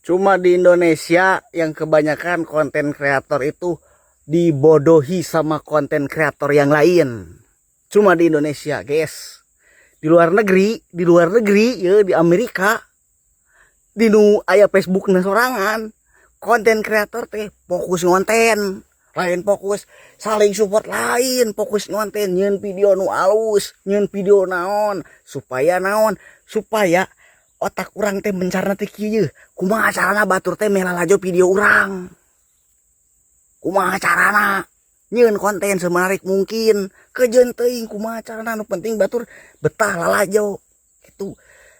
Cuma di Indonesia yang kebanyakan konten kreator itu dibodohi sama konten kreator yang lain. Cuma di Indonesia, guys. Di luar negeri, ya di Amerika, di nu aya Facebook sorangan, konten kreator teh fokus ngonten, lain fokus saling support, lain fokus ngonten, nyieun video nu alus, nyieun video naon, supaya naon, supaya otak urang teh mencarna teh kieu, kumaha carana batur teh meh lalajo video urang, kumaha carana nyieun konten semenarik mungkin, kejeun teuing kumaha carana, nu penting batur betah lalajo itu.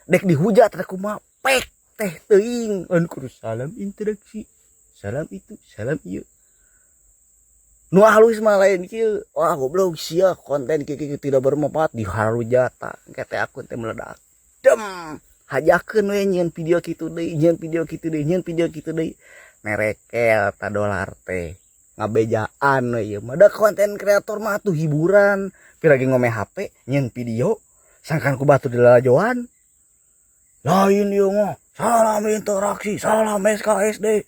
Dek dihujat rek kumaha, pek teh teuing anu kudu salam interaksi, salam itu, salam ieu. Nu halus mah lain kieu, wah goblok sia, konten kieu kieu tidak bermanfaat, diharujat teh akun teh meledak dem. Hajakeun we nyieun video kitu deui, nyieun video kitu deui, nyieun video kitu deui, nerekel ta dolar teh. Ngabejaan we ieu mah da konten kreator mah tuh hiburan, pira ge ngome HP nyieun video sangkan ku batur dilalajoan. Lain ieu mah salam interaksi, salam SKSD.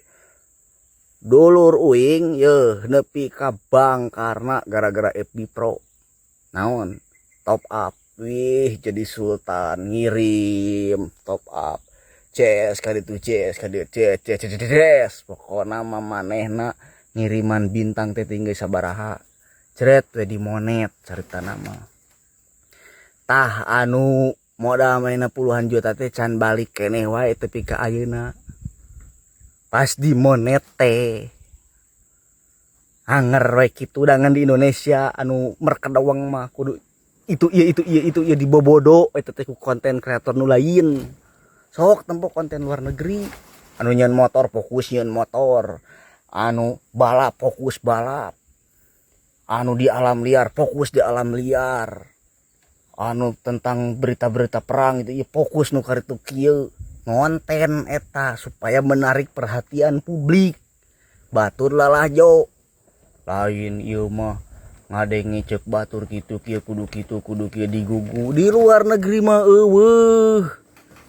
Dulur uing ye nepi ka bank karena gara-gara FB Pro naon top up. Wih, jadi sultan ngirim top up CS kali itu, CS kali CS CS CS CS. Pokoknya mah manehna ngiriman bintang teh tinggal sabaraha, ceret we di monet. Carita nama tah anu modal mainna puluhan juta teh can balik keneh wae tepi ka ayeuna pas di monet teh. Anger we kitu dangan di Indonesia anu merkedawang mah kudu itu iya, itu iya, itu iya, dibobodo eta teh ku konten kreator nu lain. Sok tempo konten luar negeri, anu nyieun motor fokus nyieun motor, anu balap fokus balap, anu di alam liar fokus di alam liar, anu tentang berita-berita perang itu ya fokus nu karitu kieu ngonten eta supaya menarik perhatian publik, batur lalajo. Lain ieu mah ngadenge cek batur kitu kieu, kudu kitu, kudu kieu, digugu. Di luar negeri mah euweuh.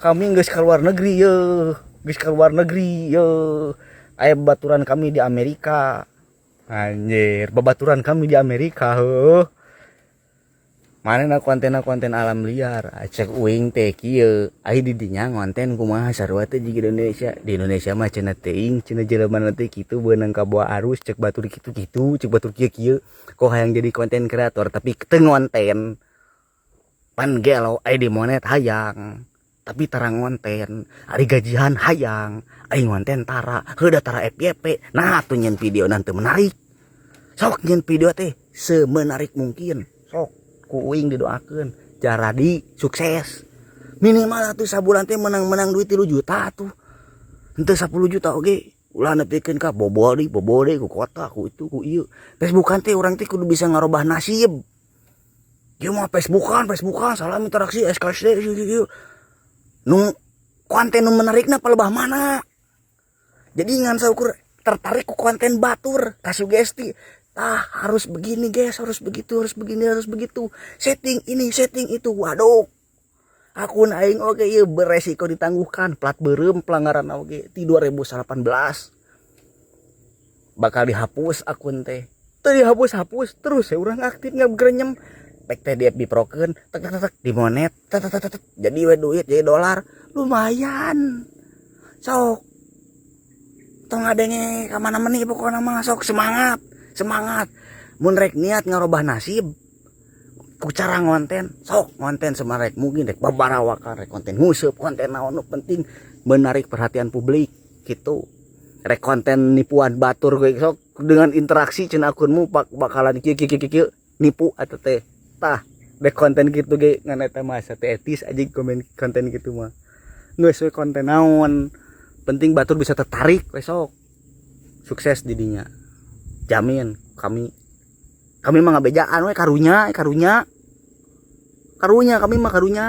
Kami geus ka luar negeri ye, geus ka luar negeri ye, aya babaturan kami di Amerika anjir, babaturan kami di Amerika heuh. Manehna kontenna konten alam liar. Cek uing teh kieu, ai di dinya ngonten kumaha sarua teh jiga di Indonesia. Di Indonesia mah cenah teuing cenah jelema teh kitu beunang kabawa arus, cek batur kitu kitu, cek batur kieu kieu, kok hayang jadi konten kreator tapi teu ngonten pan gelo. Ai di monet hayang tapi tara ngonten, ari gajian hayang ai ngonten tara, heuh tara FYP. Nah tuh nyieun video nanti menarik, sok nyieun video teh semenarik mungkin. Sok ku uing didoakeun jaradi sukses, minimal atuh sabulan teh menang-menang duit 3 juta tuh, henteu 10 juta oge ulah nepikeun ka bobol deui, bobol deui ku kota, ku itu, ku ieu. Facebookan teh urang teh kudu bisa ngarobah nasib. Ieu mah Facebookan, Facebookan salam interaksi SKSD ieu, nu konten nu menarikna palebah mana, jadi ngan saukur tertarik ku konten batur, kasugesti ah harus begini guys, harus begitu, harus begini, harus begitu, setting ini, setting itu. Waduh, akun aing oke ieu beresiko ditangguhkan, plat beureum pelanggaran oge di 2018 bakal dihapus akun teh. Teu dihapus-hapus terus ya, urang aktif ngagrenyem pek teh di FB prokeun tek tek tek, di monet tek tek tek tek, jadi we duit, jadi dolar lumayan. Sok tong ngadenge ka mana meni, pokokna mah sok semangat semangat. Mun rek niat ngarobah nasib ku cara ngonten, sok ngonten semenarik mungkin, rek babarawakan, rek konten nguseup, konten naon, nu penting menarik perhatian publik gitu. Rek konten nipuan batur gue, sok dengan interaksi cenah akunmu bakalan kieu kieu kieu kieu, nipu atau teh tah dek konten gitu ge. Ngan eta mah asa teh etis aja komen konten gitu mah. Geus we konten naon penting batur bisa tertarik we, sok sukses didinya, jamin. Kami kami mah ngabejaan we, karunya karunya karunya, kami mah karunya.